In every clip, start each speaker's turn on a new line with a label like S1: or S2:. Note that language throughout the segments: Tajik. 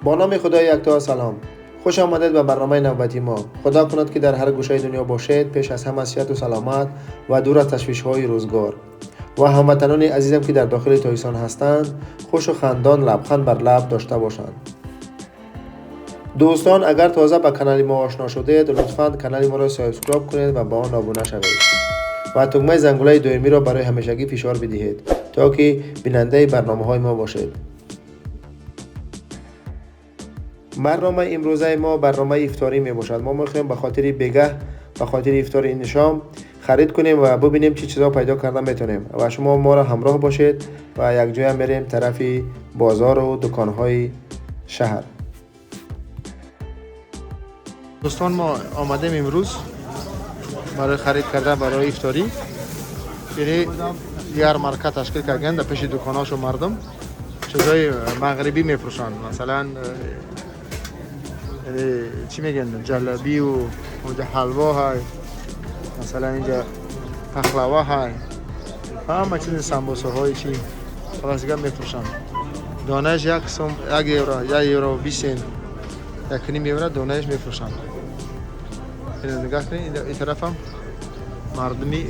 S1: با نام خدای یکتا. سلام، خوش آمدید به برنامه نوبتی ما. خدا کند که در هر گوشه دنیا باشید، پیش از همه صحت و سلامت و دور از تشویش های روزگار و هموطنان عزیزم که در داخل تایسان هستند خوش و خندان لبخند بر لب داشته باشند. دوستان، اگر تازه به کانال ما آشنا شدید، لطفاً کانال ما را subscribe کنید و به آن آبونه شوید و تکمه زنگوله دائمی را برای همیشگی فشار بدهید تا که بیننده برنامه های ما باشید. برنامه امروزه ما برنامه افطاری می باشد. ما میخوایم به خاطر بگه به خاطر افطار این شام خرید کنیم و ببینیم چی چیزا پیدا کرده میتونیم و شما ما را همراه باشید و یک جای میریم طرف بازار و دکانهای شهر. دوستان، ما آمدیم امروز برای خرید کردن برای افطاری. یعنی یارمارکا تشکیل کردن در پیش دکاناشو مردم چیزای مغربی میفروشن، مثلا یعنی چی میگن، جلبی و اونجا حلوا های، مثلا اینجا پخلاوا های، همه چیز، سمبوسه های چی خلاص دیگه میفروشن. دانش یک سوم، 1 یورو، 1 یورو 20 سنت، 1.5 یورو دانش میفروشن. اینو نگاه کنید، این طرف هم مردمی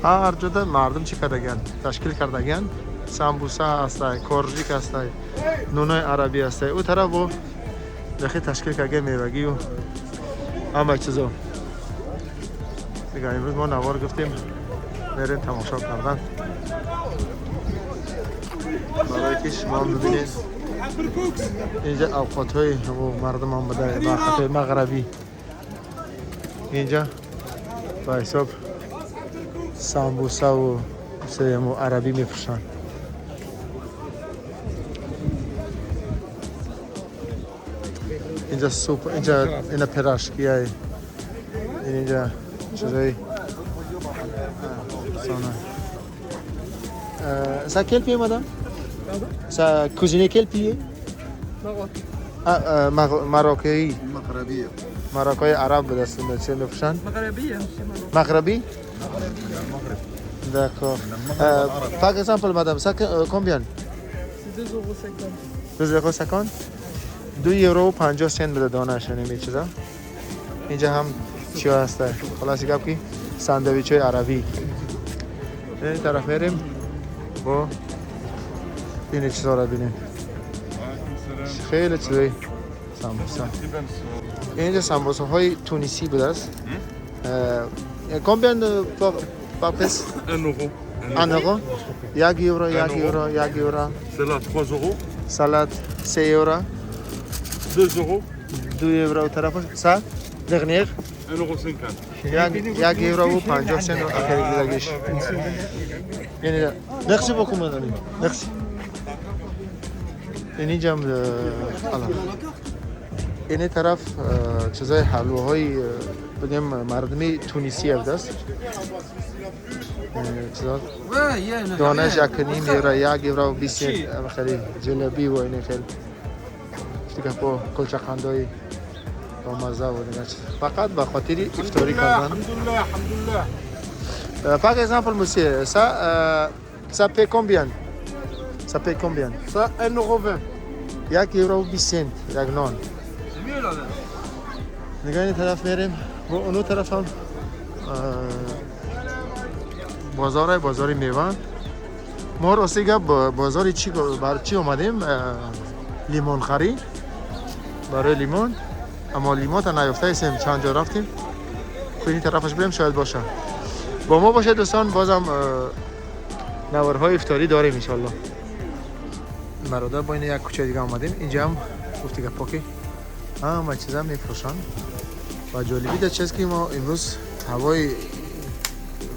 S1: هر جدا مردم چی کردگن، تشکیل کردگن. سمبوسه هستای، коржик هستای، نونای عربی هستای. او طرف با بخی تشکیل کرده میوگی و همه چیزا دیگه. امروز ما نوار گفتیم بریم تماشا کردن برای که شما هم ببینید. اینجا اوقات های مردم هم بوده، اوقات های مغربی. اینجا با حساب سامبوسه و سیم و عربی میفروشن. اینجا سوپ، اینجا اینا пирожки های، اینجا چیزای سانه. Ça quel pays, madame? Ça cuisiné quel pays?
S2: Maroc.
S1: Ah, مراکایی.
S3: مغربية.
S1: مراکای عرب به دست میاد. چه میفروشن؟
S2: مغربية مش Maroc.
S1: مغربی؟
S3: المغرب.
S1: D'accord.
S3: المغرب العربي.
S1: Par exemple, madame, ça combien?
S2: C'est 2,50 euros.
S1: 2 یورو 50، 2 یورو 50 سنت بده دانش. یعنی می چیزا اینجا هم چی هسته. خلاص گپ که ساندویچ های عربی. این طرف میریم با این چیزا رو ببینیم. خیلی چیزای سامبوسه اینجا، سامبوسه های تونسی بوده است. Combien par pièce?
S4: 1 euro.
S1: 1 euro، 1 یورو، 1 یورو، 1 یورو.
S4: Celle-là, 3 euros.
S1: سالاد 3 یورو.
S4: 2 euros.
S1: 2 یورو طرفش. Ça dernière?
S4: 1,50 euro.
S1: 1 یورو و 50 سنت آخری دیگهش. یعنی merci beaucoup, madame, merci. این اینجا هم حالا این طرف چیزای حلوهای بگم مردمی تونسی بوده است. چیزا دانش 1.5 یورو، 1 یورو و 20 سنت. خیلی جلبی و اینه، خیلی دیگه با کلچه قندای با مزه و دیگه چیز. فقط به خاطر افطاری کردن.
S4: الحمد لله، الحمد لله.
S1: Par exemple, monsieur, ça, ça paie combien? Ça paie combien?
S4: Ça, 1,20 euro.
S1: 1 یورو 20 سنت یک نان. نگاه، این طرف میریم با اونو طرف هم بازار، بازار میوه. ما راستی گپ بازار چی بر چی اومدیم؟ لیمون خری، برای لیمون، اما لیمون تا نیافته ایستیم. چند جا رفتیم. خب، این طرفش بریم، شاید باشه. با ما باشه دوستان، بازم نوارهای افطاری داریم انشالله. برادر، با این یک کوچه دیگه آمدیم. اینجا هم گفتی گپا که همه چیزا میفروشن و جالبی در چیز که ما امروز هوای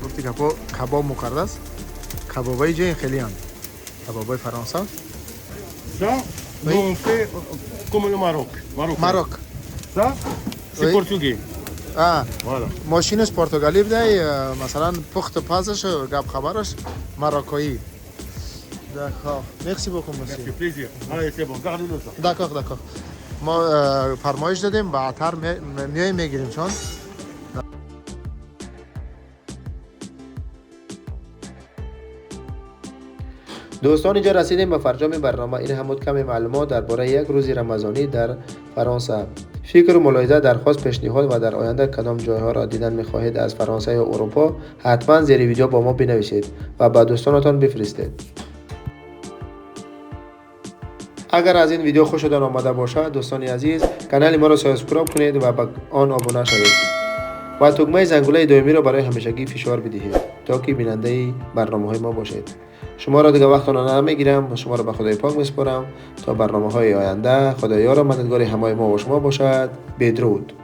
S1: گفتی گپا کباب مکرده است. کبابای جای خیلی هم کبابای فرانسه.
S4: Ça,
S1: Oui.
S4: nous on fait comme le Maroc. Marocain.
S1: Maroc.
S4: Ça, c'est
S1: Oui.
S4: portugais.
S1: آه.
S4: Voilà.
S1: ماشینش پرتغالی بوده، مثلا پخت و پزش و گپ خبرش مراکایی. D'accord, merci beaucoup,
S4: Ça
S1: monsieur.
S4: fait plaisir. Allez, c'est bon, gardez-le ça.
S1: D'accord, d'accord. ما فرمایش دادیم، بعدتر میایم میگیریم چون
S5: Дӯстон, инҷо расидем ба фарҷоми барнома. Ин ҳам буд каме маълумот дар бораи як рӯзи рамазонӣ дар Фаронса. Фикру мулоҳиза, дархост, пешниҳод ва дар оянда кадом ҷойҳоро дидан мехоҳед аз Фаронса ё Урупо, ҳатман зери видео бо мо бинависед ва ба дӯстонатон бифиристед. Агар аз ин видео хушатон омада бошад, дӯстони азиз, канали моро subscribe кунед ва ба он обуна шавед ва тугмаи зангулаи доимиро барои ҳамешагӣ фишор бидиҳед, то ки бинандаи барномаҳои мо бошед. Шуморо дигар вақтона намегирам, шуморо ба Худои пок месупорам то барномаҳои оянда. Худои ёру мададгори ҳамаи мо ва шумо бошад. Бедруд.